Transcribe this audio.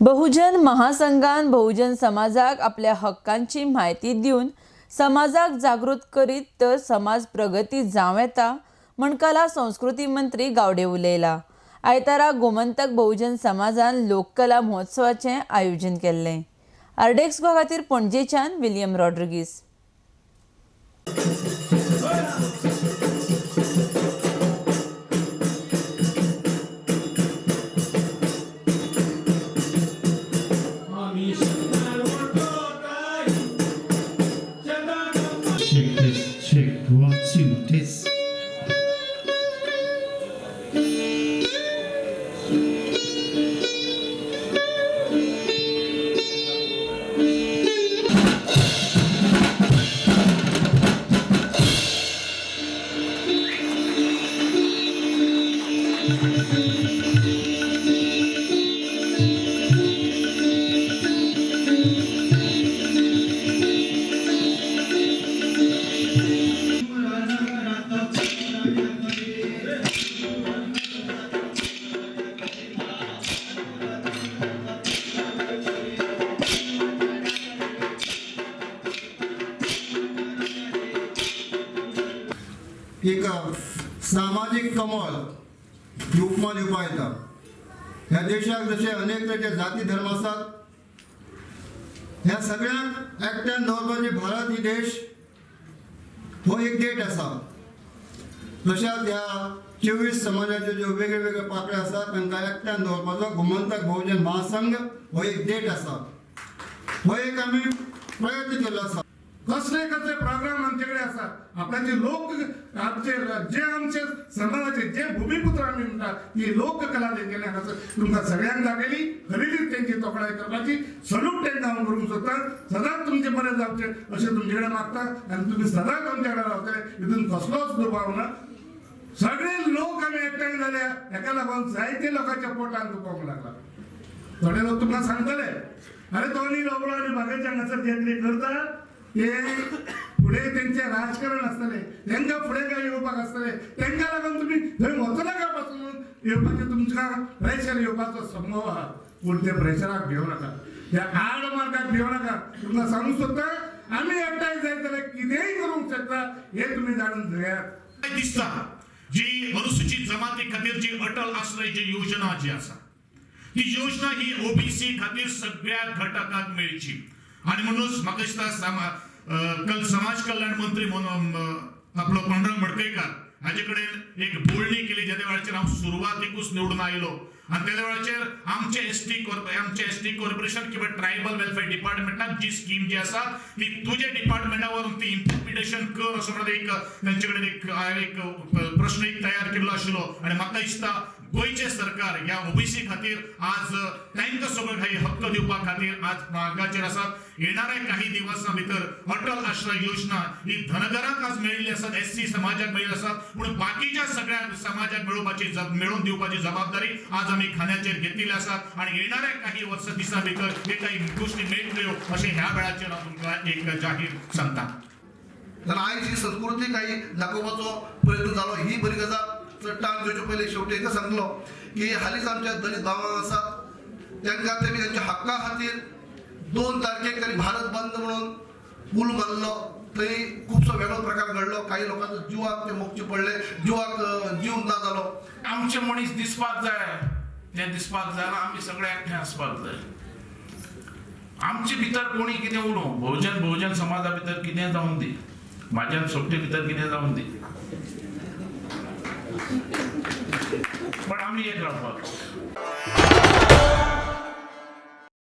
बहुजन महासंघान बहुजन समाजाक आपल्या हक्कांची म्हायती दिवन समाजाक जागृत करीत तर समाज प्रगती जावं येता म्हण कला संस्कृती मंत्री गावडे उलयला। आयतारा गोमंतक बहुजन समाजान लोककला महोत्सवाचें आयोजन केल्लें। आरडीएक्स गोवा खातीर पणजेच्यान विलियम रॉड्रिगीस। Check, 1, 2, test. एक सामाजीक कमळ ही उपमा दिवपा येता। ह्या देशाक जशे अनेक तरेचे जाती धर्म आसात, ह्या सगळ्यांक एकट्यान दवरपाची भारत ही देश हो एक देश आसा। तशेंच ह्या 24 समाजाचे ज्यो वेगळे वेगळे पाकळे आसात तांकां एकट्यान दवरपाचो गोमंतक बहुजन महासंघ हो एक देश आसा। हो एक आमी प्रयत्न केल्लो आसा। कसले कसले प्रोग्राम आमच्याकडे आसात, आपल्याचे लोक आमचे जे आमचे समाजाचे जे भूमिपुत्र आमी म्हणटात ती लोककला देखील हांगासर तुमकां सगळ्यांक दाखयली। खरेदीच तेंची तोखणाय करपाची, सल्यूट तांकां हांव करूंक सोदता। सदांच तुमचें बरें जावचें अशें तुमचे कडेन मागता आनी तुमी सदांच आमच्या कडेन रावतले हितून कसलोच दुबाव ना। सगळे लोक आमी एकठांय जाल्या हेका लागून जायते लोकांच्या पोटान दुखोवंक लागला। थोडे लोक तुमकां सांगतले, अरे तो न्ही रोबडो आनी बागेच्या हांगासर जे कितें करता ते फुडें तेंचें राजकारण आसतलें, तेंकां फुडें काय येवपाक आसतलें, तेंकां लागून तुमी थंय वचो नाका पासून येवपाचें तुमकां प्रेशर येवपाचो संभव आहा। पूण ते प्रेशराक भिवं नाका, त्या आड मार्गाक भिवं नाका। तुमकां सांगूंक सोदता आमी एकठांय जायत जाल्यार कितेंय करूंक शकता हें तुमी जाणून घेयात। दिसता जी अनुसूचित जमाती खातीर जी अटल आश्रय जी योजना जी आसा ती योजना ही ओबीसी खातीर सगळ्या घटकांक मेळची आनी म्हणून म्हाका दिसता कल समाज कल्याण मंत्री म्हणून आपलो पांडुरंग मडकयकार हाजे कडेन एक बोलणी केली, ज्या वेळाचेर हांव सुरवातीकूच निवडून आयलो आनी त्या वेळाचेर आमचे एसटी कॉर्पोरेशन किंवा ट्रायबल वेलफेअर डिपार्टमेंटाक जी स्कीम जी आसा ती तुज्या डिपार्टमेंटा वरून ती इम्प्लिमेंटेशन कर असो म्हणून एक तांचे कडेन एक प्रश्न एक तयार केल्लो आशिल्लो आनी म्हाका दिसता गोंयचें सरकार ह्या ओबीसी खातीर आज तांकां सगळें काही हक्क दिवपा खातीर आज मार्गाचेर आसात। येणाऱ्या काही दिवसां भितर अटल आश्रय योजना ही धनगरांक आज मेळिल्ली आसात, एससी समाजाक मेळिल्ली आसात, पूण बाकीच्या सगळ्या समाजाक मेळोवपाची मेळोवन दिवपाची जबाबदारी आज आमी खांद्याचेर घेतिल्ली आसात आनी येणाऱ्या काही वर्स दिसां भितर हे काही गोष्टी मेळटल्यो अशें ह्या वेळाचेर हांव तुमकां एक जाहीर सांगता। जाल्यार आयज ही संस्कृती काही दाखोवपाचो प्रयत्न जालो ही बरी गजाल। टांग घेवचे पयलीं शेवटी एकच सांगलो की हालींच आमच्या दलित भावांक आसात तांकां तेमी तांच्या हक्का खातीर 2 तारखेक तांणी भारत बंद म्हणून पूल बांदलो, थंय खुबसो वेगळो प्रकार घडलो, काही लोकांचो जिवाक ते मोगचे पडले, जिवाक जीव ना जालो। आमचे मनीस दिसपाक जाय, ते दिसपाक जाय आमी सगळे एकठांय आसपाक जाय। आमचे भितर कोणी कितें उलोवं, बहुजन बहुजन समाजा भितर कितें जावन दी, म्हाज्यान सोपटे भितर कितें जावन दी, पण आमी एक रावपाक।